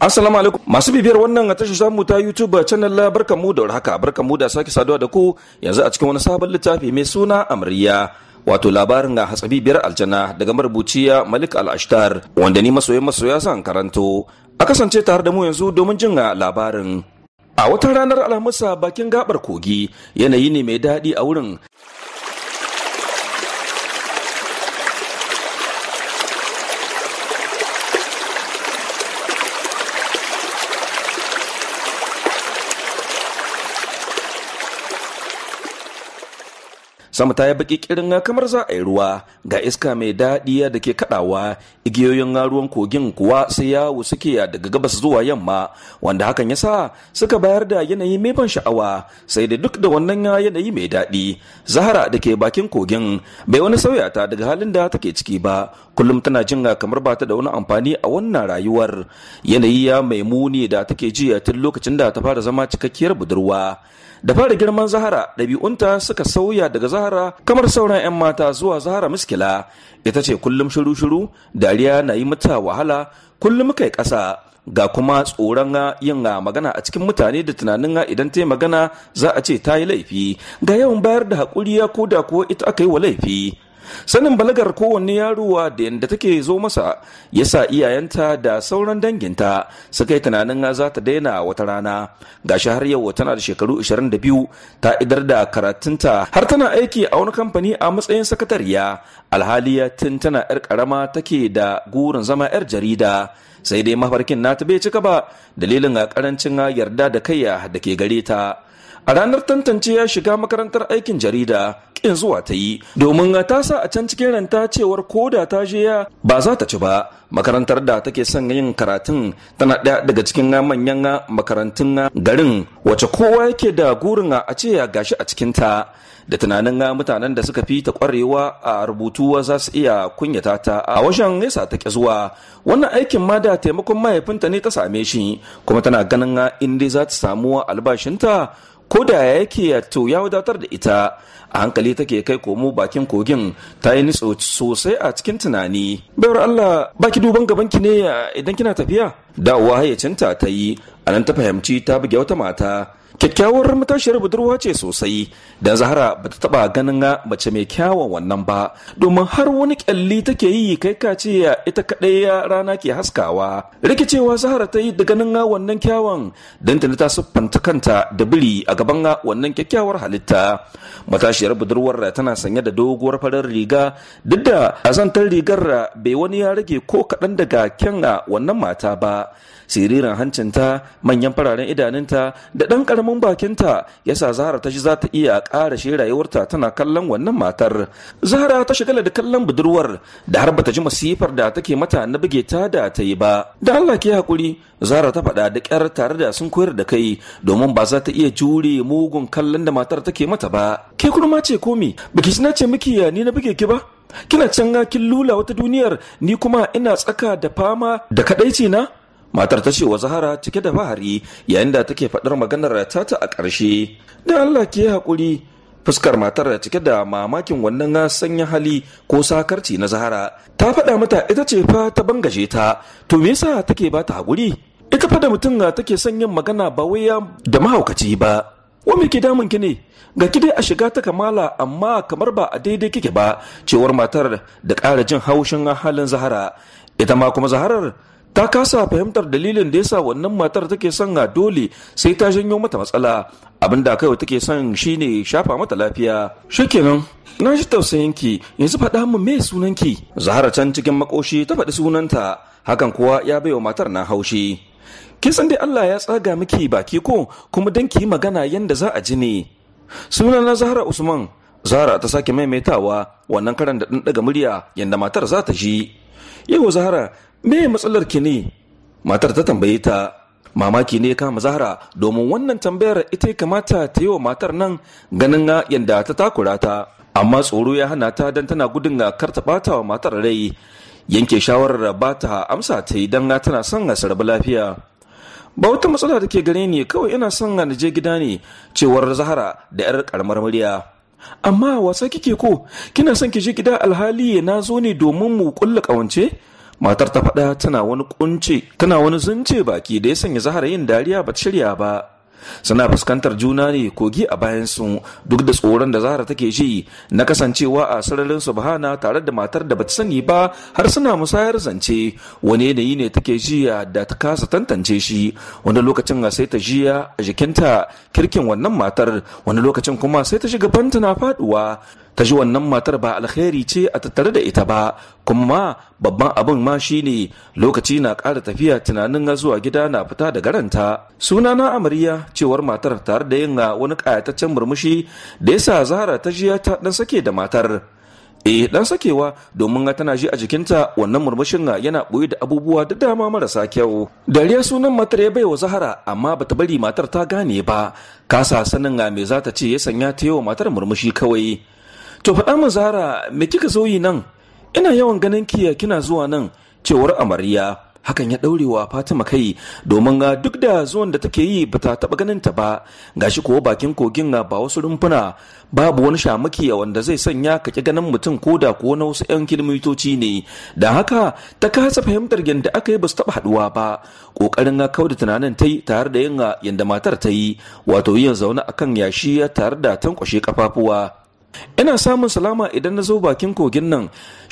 Assalamu alaikum masu bibiyar wannan tashar samu ta YouTube channel, barkanmu da warhaka, barkanmu da sake saduwa da ku yanzu a cikin wani sabon littafi mai suna Amriya, wato labarin ga hatsabibiyar aljana daga marubuciya Malik Al-Ashtar, wanda ni masoyin masoya zan karanto. A kasance tare da mu yanzu domin jin labarin. A wata ranar Alhamisa, bakin gabar kogi, yanayi ne mai daɗi a wurin. Sama ta yi baki kirin kamar za a yi ruwa, ga iska mai daɗi da ke kaɗawa. Igiyoyin ruwan kogin kuwa sai yawo suke daga gabas zuwa yamma, wanda hakan ya sa suka bayar da yanayi mai ban sha'awa. Sai da duk da wannan yanayi mai daɗi, Zahara da ke bakin kogin bai wani sauya ta daga halin da take ciki ba. Kullum tana jin kamar ba ta da wani amfani a wannan rayuwar. Yanayi ya mai muni da take ji tun lokacin da ta fara zama cikakkiyar budurwa. Da fara girman Zahara, ɗabi'unta suka sauya daga Zahara kamar sauran 'yan mata zuwa Zahara miskila. Ita ce kullum shiru-shiru, dariya na yi mata wahala, kullum kai ƙasa, ga kuma tsoron yin magana a cikin mutane da tunanin idan ta yi magana za a ce ta yi laifi, ga yawan bayar da haƙuri ko da kuwa ita aka yi wa laifi. Sanin balagar kowanne yaruwa da yadda take zo masa ya sa iyayenta da sauran danginta suka yi tunanin za ta daina wata rana. Gashi har yau tana da shekaru 22, ta idar da karatunta, har tana aiki a wani kamfani a matsayin sakatariya. Alhaliya tun tana yar karama take da gurin zama yar jarida, sai dai mafarkin nata bai cika ba dalilin a karancin yarda da kaiya da ke gare ta. A ranar tantance ya shiga makarantar aikin jarida, kin zuwa ta yi, domin ta sa a can cikin ranta cewar ko da ta je ya ba za ta ci ba. Makarantar da take son yin karatun tana ɗaya daga cikin manyan makarantun garin, wace kowa yake da gurin a ce ya gashi a cikinta, da tunanin mutanen da suka fi ta kwarewa a rubutu za su iya kunyata ta a wajen nesa ta zuwa. Wannan aikin ma da taimakon mahaifinta ne ta same shi, kuma tana ganin in dai za ta samu albashinta ko da yake to ya wadatar da ita. A hankali take kai komo bakin kogin, ta yi nitso sosai a cikin tunani. Bayar Allah, baki duban gabanki ne idan kina tafiya? Dawowa hayyacinta ta yi, a nan ta fahimci ta buge wata mata. Kyakkyawar matashiyar budurwa ce sosai, dan Zahara bata taba ganin mace mai kyawun wannan ba, domin har wani kyalli take yi kai ka ce ita kadai rana ke haskawa. Rikicewa Zahara ta yi da ganin wannan kyawun, dan tuni ta siffanta kanta da biri a gaban wannan kyakkyawar halitta. Matashiyar budurwar tana sanye da doguwar farar riga, duk da azantar rigar bai wani ya rage ko kaɗan daga kyan wannan mata ba. Siririn hancinta, manyan fararen idanunta da ɗan ƙaramin bakinta ya sa Zahara ta ji za ta iya ƙara shi rayuwarta tana kallon wannan matar. Zahara ta shagala da kallon budurwar da har bata ji masifar da take mata na buge ta da ta yi ba. Da Allah ke hakuri, Zahara ta faɗa da ƙyar tare da sun koyar da kai, domin ba za ta iya jure mugun kallon da matar take mata ba. Ke kurma ce komi? Biki na ce miki ya ni na buge ki ba? Kina can kin lula wata duniyar, ni kuma ina tsaka da fama da kadaici na? Matar ta ce wa Zahara cike da fahari yayin da take faɗar maganar tata a ƙarshe. Da Allah ke haƙuri. Fuskar matar cike da mamakin wannan sanyin hali ko sakarci na Zahara. Ta faɗa mata ita ce fa ta bangaje ta, to me yasa take ba ta haƙuri? Ita fa da mutum take son yin magana ba wai da mahaukaci ba. Wa me ke damun ki ne? Ga ki dai a shiga ta kamala amma kamar ba a daidai kike ba, cewar matar da ƙara jin haushin halin Zahara. Ita ma kuma Zaharar ta kasa fahimtar dalilin da yasa wannan matar take son a dole sai ta janyo mata matsala. Abinda kawai take son shine shafa mata lafiya. Shikenan, na ji tausayin ki, yanzu faɗa min me sunanki. Zahara can cikin makoshi ta faɗi sunanta, hakan kuwa ya baiwa matar na haushi. Kin san dai Allah ya tsaga miki baki ko kuma dan ki magana yanda za a ji ne. Sunana Zahara Usman. Zahara ta sake maimaitawa, wannan karan da ɗan ɗaga murya yanda matar za ta ji. Yau Zahara, me matsalar ki ne? Matar ta tambaye ta. Mamaki ne kama Zahara, domin wannan tambayar ita ya kamata ta yi wa matar nan ganin yadda ta takura ta, amma tsoro ya hana ta don tana gudun kar ta bata wa matar rai. Yanke shawarar ba ta amsa ta yi don tana son a rabu lafiya. Ba wata matsala da ke gare ni, kawai ina son na je gida ne, cewar Zahara da yar karamar murya. Amma wasa kike ko kina son ki je gida alhali na zo ne domin mu kulla kawance? Matar ta faɗa tana wani kunce, tana wani zunce baki da ya sanya Zahra yin dariya ba ta shirya ba. Suna fuskantar juna ne, kogi a bayansu, duk da tsoron da Zahra take ji na kasancewa a sararin subhana tare da matar da bata sani ba har suna musayar zance, wani yanayi ne take ji da ta kasa tantance shi. Wani lokacin sai ta jiya a jikinta kirkin wannan matar, wani lokacin kuma sai ta shiga banta na faduwa. Ta ji wannan matar ba alkhairi ce a tattare da ita ba. Kuma babban abin ma shine lokaci na ƙara tafiya, tunanin zuwa gida na fita daga ranta. Sunana Amarya, cewar matar tare da yin wani ƙayataccen murmushi da yasa Zahra ta ji ta dan sake da matar. Eh, dan sakewa, domin tana ji a jikinta wannan murmushin yana boye da abubuwa da dama marasa kyau. Dariya sunan matar ya bai wa Zahra, amma bata bari matar ta gane ba. Kasa sanin me za ta ce ya sanya ta yi wa matar murmushi kawai. To faɗa min Zahra, me kika zo yi nan? Ina yawan ganin ki kina zuwa nan, cewar Amarya. Hakan ya ɗaure wa Fatima kai, domin duk da zuwan da take yi bata taɓa ganin ta ba. Gashi kuwa bakin kogin ba wasu rumfuna, babu wani shamaki wanda zai sanya ka ki ganin mutum ko da kuwa na wasu 'yan kilomitoci ne. Da haka ta kasa fahimtar yadda aka yi basu taɓa haɗuwa ba. Ƙoƙarin kau da tunanin ta yi tare da yin yadda matar ta yi, wato yin zaune akan yashi tare da tankwashe kafafuwa. Ina samun salama idan na zo bakin kogin nan,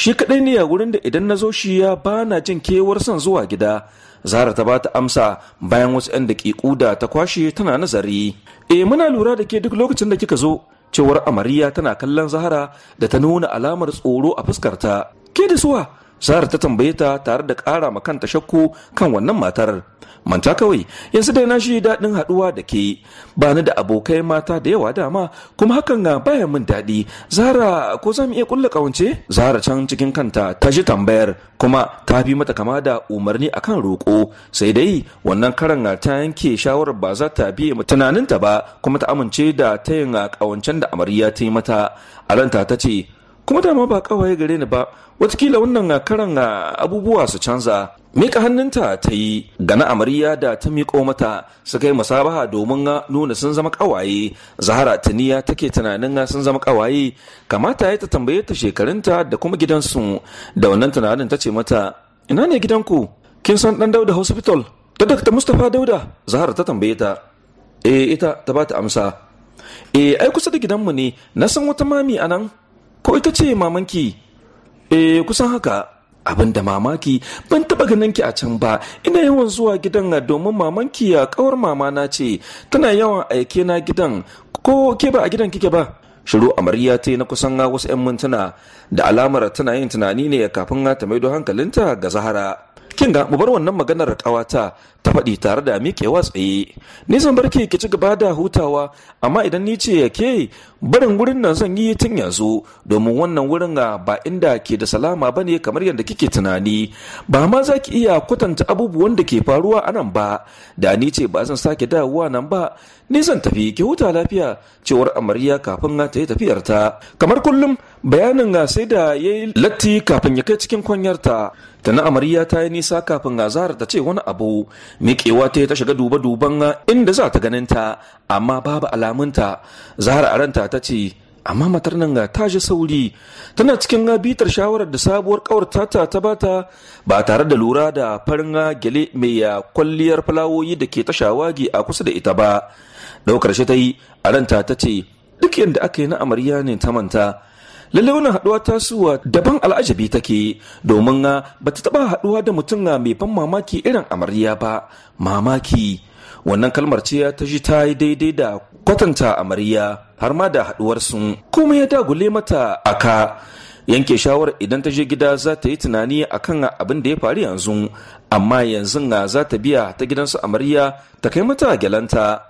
shi kaɗai ne a wurin da idan na zo shi ya ba na jin kewar son zuwa gida. Zahra ta bata amsa bayan wasu 'yan daƙiƙu da ta kwashe tana nazari. Eh, muna lura da ke duk lokacin da kika zo, cewar Amarya tana kallon Zahra da ta nuna alamar tsoro a fuskarta. Ke da suwa? Zahra ta tambaye ta tare da ƙara ma kanta shakku kan wannan matar. Manta kawai, yanzu dai na shi daɗin haɗuwa da ke. Ba ni da abokai mata da yawa dama, kuma hakan ga baya min daɗi. Zahra, ko za mu iya ƙulla ƙawance? Zahra can cikin kanta ta ji tambayar, kuma ta fi mata kama da umarni akan roƙo. Sai dai wannan karan ta yanke shawarar ba za ta biye tunaninta ba, kuma ta amince da tayin ƙawancen da Amarya ta yi mata. A ranta ta ce, kuma dama ba kawaye gare ni ba, watakila wannan karan abubuwa su canza. Mika hannunta ta yi gana Amarya da ta miƙo mata, suka yi musabaha domin nuna sun zama kawaye. Zahra tuniya take tunanin sun zama kawaye, kamata ya ta tambaye ta shekarunta da kuma gidansu. Da wannan tunanin ta ce mata, ina ne gidanku? Kin san Dan Dauda Hospital ta Dr. Mustapha Dauda? Zahra ta tambaye ta. Eh, ita ta bata amsa. Eh, ai kusa da gidanmu ne, na san wata mami anan. Ko ita ce mamanki? Eh, kusan haka. Abin da mamaki, ban taba ganin ki a can ba. Ina yawan zuwa gidan domin mamanki ya kawar mama na ce, tana yawan aike na gidan. Ko ke ba a gidan kike ba? Shiru Amarya ta yi na kusan wasu 'yan mintuna, da alamar tana yin tunani ne kafin ta maido hankalinta ga Zahara. Kin ga, mu bar wannan maganar kawata, ta faɗi tare da miƙewa tsaye. Ni zan bar ki ci gaba da hutawa, amma idan ni ce ke, barin wurin nan zan yi tun yanzu, domin wannan wurin ba inda ke da salama bane kamar yadda kike tunani. Ba ma za ki iya kwatanta abubuwan da ke faruwa a nan ba. Da ni ce ba zan sake dawowa nan ba. Ni zan tafi, ki huta lafiya, cewar Amarya kafin ta yi tafiyarta. Kamar kullum bayanin sai da ya yi latti kafin ya kai cikin kwanyarta. Tana Amarya ta yi nisa kafin Zahra ta ce wani abu. Miƙewa ta ta shiga duba-duban inda za ta ganin ta, amma babu alamunta. Zahra a ranta ta ce, amma matar nan ga ta ji sauri. Tana cikin bitar shawarar da sabuwar kawar tata ta bata, ba tare da lura da farin gele mai kwalliyar fulawoyi da ke ta shawagi a kusa da ita ba. Daukar shi ta yi, a ranta ta ce, duk yadda aka yi na Amarya ne ta manta. Lalle wannan haɗuwa ta suwa daban al'ajabi take, domin ba ta taɓa haɗuwa da mutum mai ban mamaki irin Amarya ba. Mamaki, wannan kalmar ce ta ji ta yi daidai da kwatanta Amarya har ma da haɗuwarsu. Komai ya dagule mata aka yanke shawarar idan ta je gida za ta yi tunani akan abin da ya faru yanzu, amma yanzu za ta biya ta gidansu Amarya ta kai mata gyalanta.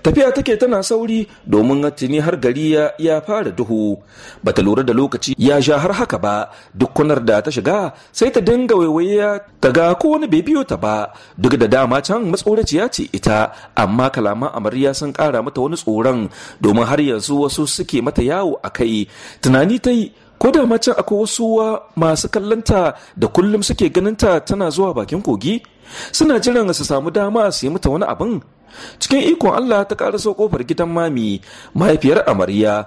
Tafiya take tana sauri, domin tuni har gari ya fara duhu. Bata lura da lokaci ya ja har haka ba. Duk kunar da ta shiga sai ta dinga waiwaye ta ga ko wani bai biyo ta ba. Duk da dama can matsoraciya ce ita, amma kalaman Amarya sun kara mata wani tsoron, domin har yanzu wasu suke mata yawo a kai. Tunani ta yi, ko da macen akwai wasu masu kallonta da kullum suke ganinta tana zuwa bakin kogi, suna jiran su samu dama su yi mata wani abin. Cikin ikon Allah ta karaso kofar gidan mami mahaifiyar Amarya.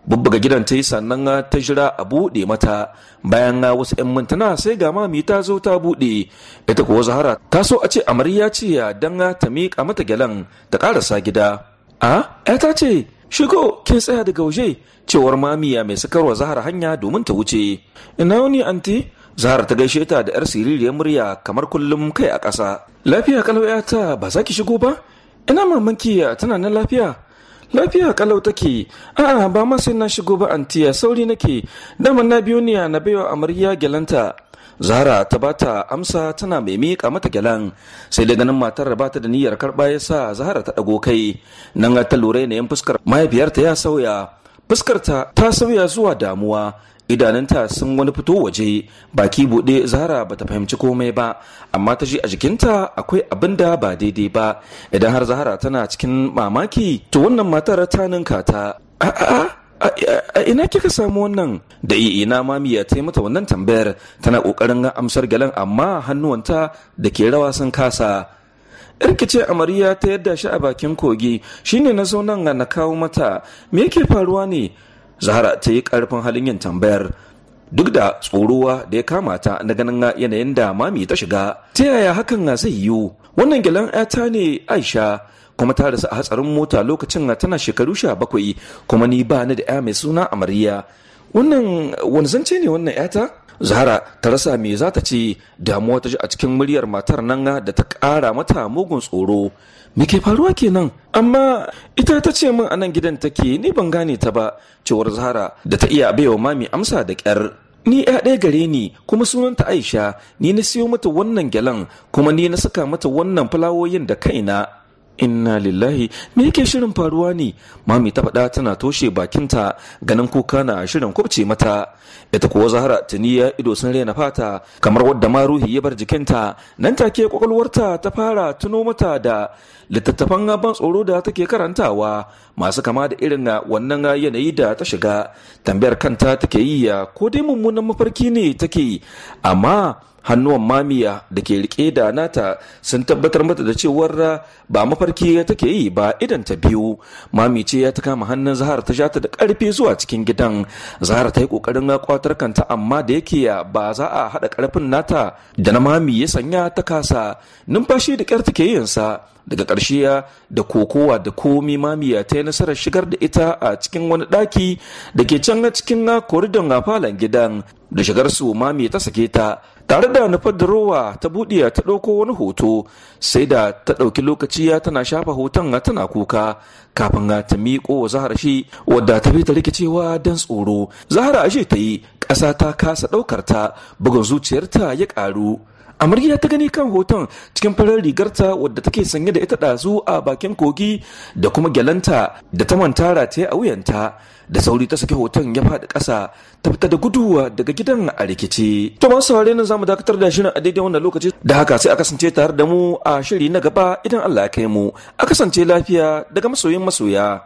Bubbuga gidan ta yi sannan ta jira a buɗe mata. Bayan wasu 'yan mintuna sai ga mami ta zo ta buɗe. Ita kuwa Zahara ta so a ce amarya ce don ta miƙa mata gyalen ta ƙarasa gida. A, ta ce, shigo kin tsaya daga waje, cewar mamiya mai sakarwa Zahara hanya domin ta wuce. Ina wuni anti? Zahara ta gaishe ta da 'yar siririyar murya kamar kullum kai a ƙasa. Lafiya kalau ta ba za ki shigo ba? Ina mamaki tana nan lafiya. Lafiya kalau take. A'a ba ma sai na shigo ba antiya, sauri nake. Dama na biyo ni na baiwa amarya gyalanta. Zahra ta bata amsa tana mai miƙa mata gyalan, sai da ganin matar ba ta da niyyar karɓa ya sa Zahra ta ɗago kai. Nan ta lura yanayin fuskar mahaifiyarta ya sauya. Fuskarta ta sauya zuwa damuwa. Idanunta sun wani fito waje, baki buɗe. Zahra bata fahimci komai ba, amma ta ji a jikinta akwai abin da ba daidai ba. Idan har Zahra tana cikin mamaki, to wannan matar ta ninka ta. A'a, a ina kika samu wannan? Da ina mamiya ta yi mata wannan tambayar tana kokarin amsar gyalen, amma hannuwanta da ke rawa sun kasa. Irkice amarya ta yadda shi a bakin kogi, shine na zo nan na kawo mata. Me yake faruwa ne? Zahra ta yi karfin halin yin tambayar duk da tsorowa da ya kama ta na ganin yanayin da mami ta shiga. Ta yaya hakan zai yiwu? Wannan gyalen 'yata ne Aisha, kuma ta rasu a hatsarin mota lokacin tana shekaru 17, kuma ni ba ni da 'ya mai suna amarya. Wannan wani zance ne wannan 'yata? Zahra ta rasa me za ta ce. Damuwa ta ji a cikin muryar matar nan da ta ƙara mata mugun tsoro. Me ke faruwa kenan? Amma ita ta ce min anan gidan take, ni ban gane ta ba, cewar Zahra da ta iya baiwa mami amsa da ƙyar. Ni ya ɗaya gare ni kuma sunanta Aisha, ni na siyo mata wannan gyalan kuma ni na saka mata wannan fulawoyin da kaina. Inna lillahi, me yake shirin faruwa ne? Mami ta faɗa tana toshe bakinta ganin kuka na shirin kubce mata. Ita kuwa Zahra tuni ya ido sun rena fata kamar wadda ma ruhi ya bar jikinta. Nan take kwakwalwarta ta fara tuno mata da littattafan ban tsoro da take karantawa masu kama da irin wannan yanayi da ta shiga. Tambayar kanta take yi ko dai mummunan mafarki ne take, amma hannuwan mamiya da ke rike da nata sun tabbatar mata da cewar ba mafarki take yi ba. Idan ta biyu mami ce ya ta kama hannun Zahra ta jata da karfi zuwa cikin gidan. Zahra ta yi kokarin kwatar kanta, amma da yake ba za a haɗa karfin nata da na mami ya sanya ta kasa. Numfashi da kyar take yin sa. Daga ƙarshe da kokowa da komi mamiya ta yi nasarar shigar da ita a cikin wani ɗaki da ke can cikin koridon a falon gidan. Da shigar su mami ta sake ta tare da nufar da rowa ta buɗe ta ɗauko wani hoto, sai da ta ɗauki lokaci tana shafa hoton tana kuka kafin ta miƙo wa Zahra shi, wadda ta bi ta rikicewa don tsoro. Zahra ashe ta yi ƙasa ta kasa ɗaukar ta, bugun zuciyarta ya ƙaru. Amarya ta gani kan hoton cikin farar rigarta wadda take sanye da ita ɗazu a bakin kogi da kuma gyalanta da ta manta rataye a wuyanta. Da sauri ta saki hoton ya faɗi ƙasa, ta fita da guduwa daga gidan a rikici. To masu saurare, nan zamu dakatar da shirin a daidai wannan lokaci. Da haka sai a kasance tare da mu a shiri na gaba idan Allah ya kai mu. A kasance lafiya daga masoyin masoya.